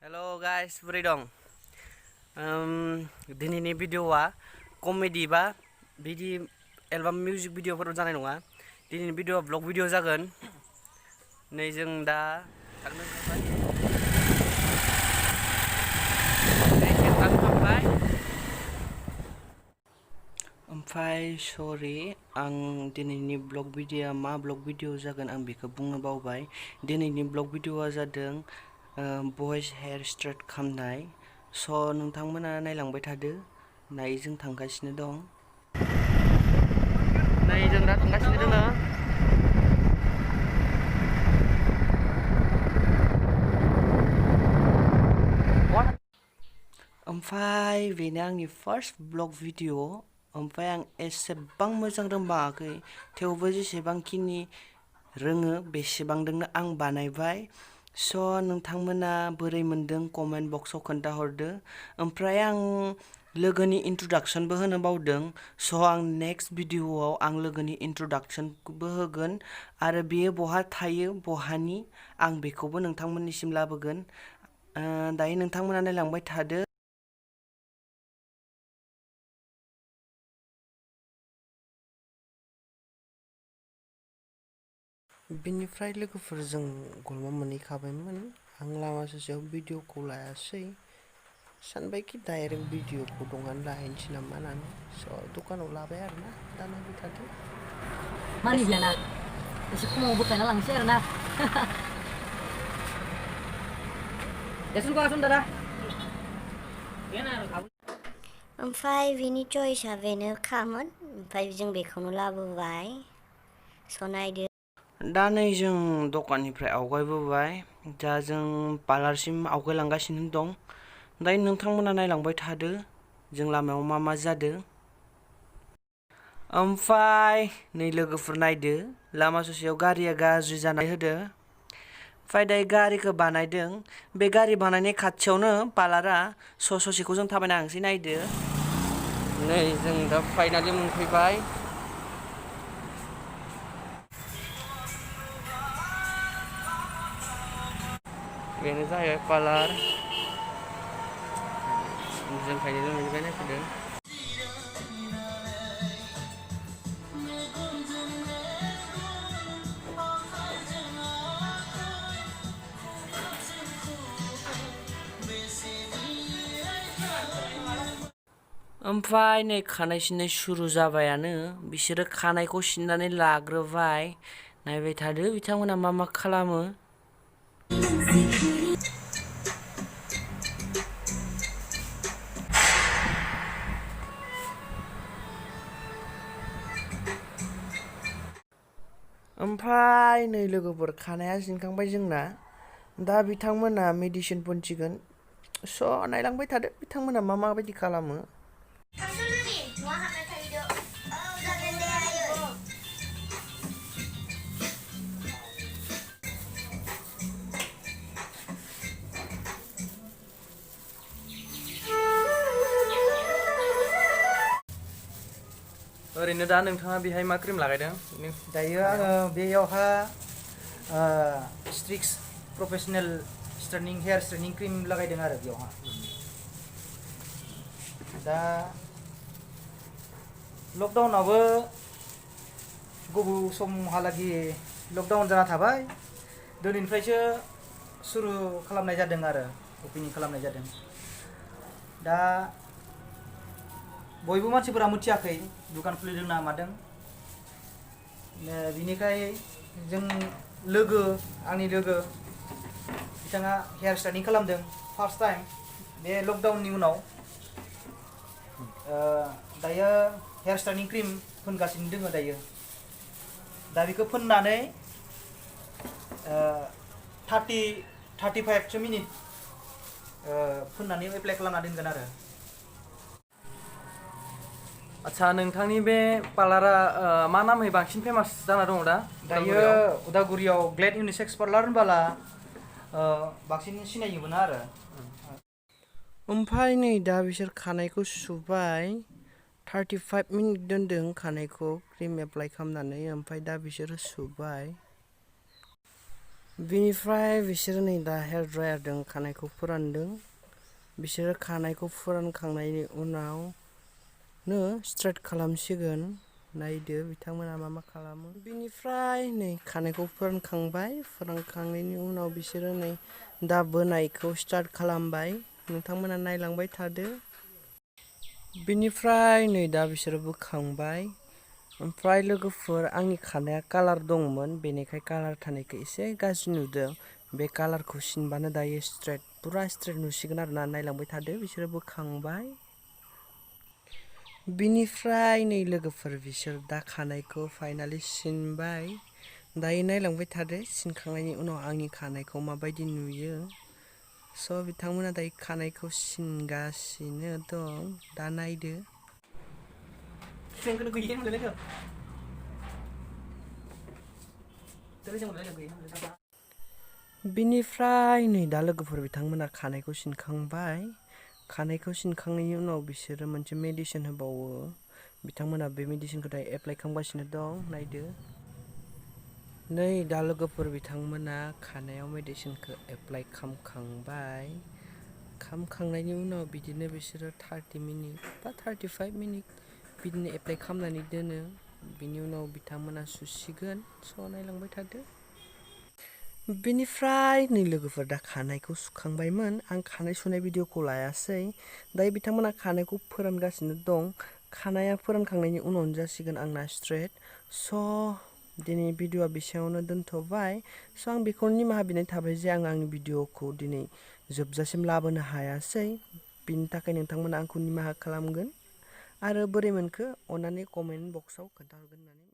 Hello guys, बोरै दं? दिनैनि भिडिअआ कमेडि बा बिदि एलबाम मिउजिक भिडिअफोर जानाय नङा। दिनैनि भिडिअआ ब्लग भिडिअ जागोन। नै जों दा थांनो ओंखारबाय। ओमफ्राय सरि आं दिनैनि ब्लग भिडिअआ मा ब्लग भिडिअ जागोन आं बेखौ बुंनो बावबाय। दिनैनि ब्लग भिडिअआ जादों बयज हेयार स्ट्रेट खालामनाय। स' नोंथांमोना नायलांबाय थादो। नाय जों थांगासिनो दं। नै जों दा थांगासिनो दङ। ओमफ्राय बेनो आंनि फार्स्ट ब्लग भिडिअ। ओमफ्राय आं एसेबां मोजां रोंबाङाखै, थेवबो जेसेबांखिनि रोङो बेसेबांजोंनो आं बानायबाय। स' नोंथांमोना बोरै मोनदों कमेन्ट बक्सआव खोन्थाहरदो। ओमफ्राय आं लोगोनि इन्ट्रडाक्सनबो होनो बावदों। स' आं नेक्स्ट भिडिअआव आं लोगोनि इन्ट्रडाक्सनबो होगोन आरो बेयो बहा थायो बहानि आं बेखौबो नोंथांमोननिसिम लाबोगोन। दायो नोंथांमोना नायलांबाय थादो। बिनिफ्राय लोगोफोरजों गलमा मोनहैखाबायमोन। आं लामा ससेयाव भिडिअखौ लायासै, सानबायखि डाइरेक्ट भिडिअखौ दंगानो लाहैनोसै नामा होननानै। स' दखानाव लाबाय आरोना, दा नायबाय थादो। मानिब्लाना एसे खमाव बोखायना लांसै आरोना। ओमफ्राय बिनि चइसआ बेनोखामोन। ओमफ्राय जों बेखौनो लाबोबाय। स' नायदो। दा नै जों दखाननिफ्राय आवगायबोबाय। दा जों पार्लारसिम आवगायलांगासिनो दं। दायो नोंथांमोना नायलांबाय थादो जों लामायाव मा मा जादों। ओमफ्राय नै लोगोफोर नायदो, लामा ससेयाव गारिया गाज्रि जानाय होदो। ओमफ्राय दायो गारिखौ बानायदों। बे गारि बानायनाय खाथियावनो पार्लारा। ससेखौ जों थाबायना थांसै, नायदो। नै जों दा फाइनालि मोनफैबाय। बेनो जाहैबाय पार्लार। जों फाइनालि मोनफैबाय, नायफैदो। ओमफ्राय नै खानाय सिननाय सुरु जाबायानो। बिसोरो खानायखौ सिननानै लाग्रोबाय। नायबाय थादो बिथांमोना मा मा खालामो। ओमफ्राय नै लोगोफोर खानाया सिनखांबाय जोंना। दा बिथांमोना मेडिसिन फोनसिगोन। स' नायलांबाय थादो बिथांमोना माबायदि खालामो। ओरैनो दा नोंथाङा बेहाय मा क्रिम लागायदों? दायो आङो बेयावहा स्ट्रिक्स प्रफेसनेल हेयार स्ट्रेटनिं क्रिम लागायदों आरो बेयावहा। दा लकडाउनावबो गोबाव समहालागि लकडाउन जाना थाबाय। दिनैनिफ्रायसो सुरु खालामनाय जादों आरो अपेनिं खालामनाय जादों। दा बयबो मानसिफोरा मिथियाखै दुखान खुलिदों ना मादों। बिनिखाय जों आंनि लोगो बिथाङा हेयार स्ट्रेटनिं खालामदों फार्स्ट टाइम बे लकडाउननि उनाव। दायो हेयार स्ट्रेटनिं क्रिम फोनगासिनो दङ दायो। दा बेखौ फोननानै 35 मिनिट फोननानै एप्लाइ खालामना दोनगोन आरो। आच्छा, नोंथांनि बे पार्लारा मा नामै बांसिन फेमास जाना दङ दा? दायो उदालगुरियाव ग्लेड इउनिसेक्स पार्लार होनबोला बांसिन सिनायनो मोनो आरो। ओमफ्राय नै दा बिसोर खानायखौ सुबाय। 35 मिनिट दोनदों खानायखौ क्रिम एप्लाइ खालामनानै। ओमफ्राय दा बिसोरो सुबाय। बिनिफ्राय बिसोरो नै दा हेयार ड्रायारजों खानायखौ फोरानदों। बिसोरो खानायखौ फोरानखांनायनि उनावनो स्ट्रेट खालामसिगोन। नायदो बिथांमोना मा खालामो। बिनिफ्राय नै खानायखौ फोरानखांनायनि उनाव बिसोरो नै दा बोनायखौ स्टार्ट खालामबाय। नोंथांमोना नायलांबाय थादो। बिनिफ्राय नै दा बिसोरो बोखांबाय। ओमफ्राय लोगोफोर आंनि खानाया कालार दंमोन, बेनिखाय कालार थानायखौ एसे गाज्रि नुदों। बे कालारखौ सिनबानो दायो स्ट्रेट पुरा स्ट्रेट नुसिगोन आरोना, नायलांबाय थादो। बिसोरो बोखांबाय। बिनिफ्राय नै लोगोफोर बिसोर दा खानायखौ फाइनालि सिनबाय। दायो नायलांबाय थादो सिनखांनायनि उनाव आंनि खानायखौ माबायदि नुयो। स' बिथांमोना दायो खानायखौ सिनगासिनो दं। दा नायदो। बिनिफ्राय नै दा लोगोफोर बिथांमोना खानायखौ सिनखांबाय। खानायखौ सिनखांनायनि उनाव बिसोरो मोनसे मेडिसिन होबावो। बिथांमोना बे मेडिसिनखौ दायो एप्लाइ खालामगासिनो दं। नायदो। नै दा लोगोफोर बिथांमोना खानायाव मेडिसिनखौ एप्लाइ खालामखांबाय। खालामखांनायनि उनाव बिदिनो बिसोरो 30 मिनिट बा 35 मिनिट बिदिनो एप्लाइ खालामनानै दोनो। बिनि उनाव बिथांमोना सुसिगोन। स' नायलांबाय थादो। बिनिफ्राय नै लोगोफोर दा खानायखौ सुखांबायमोन। आं खानाय सुनाय भिडिअखौ लायासै। दायो बिथांमोना खानायखौ फोरानगासिनो दं। खानाया फोरानखांनायनि उनावनो जासिगोन आंना स्ट्रेट। स' दिनै भिडिअआ बेसेयावनो दोनथ'बाय। स' आं बेखौनो निमाहा बिनाय थाबाय जे आं आंनि भिडिअखौ दिनै जोबजासिम लाबोनो हायासै। बिनि थाखाय नोंथांमोना आंखौ निमाहा खालामगोन। आरो बोरै मोनखो अन्नानै कमेन्ट बक्सआव खोन्थाहरगोन होननानै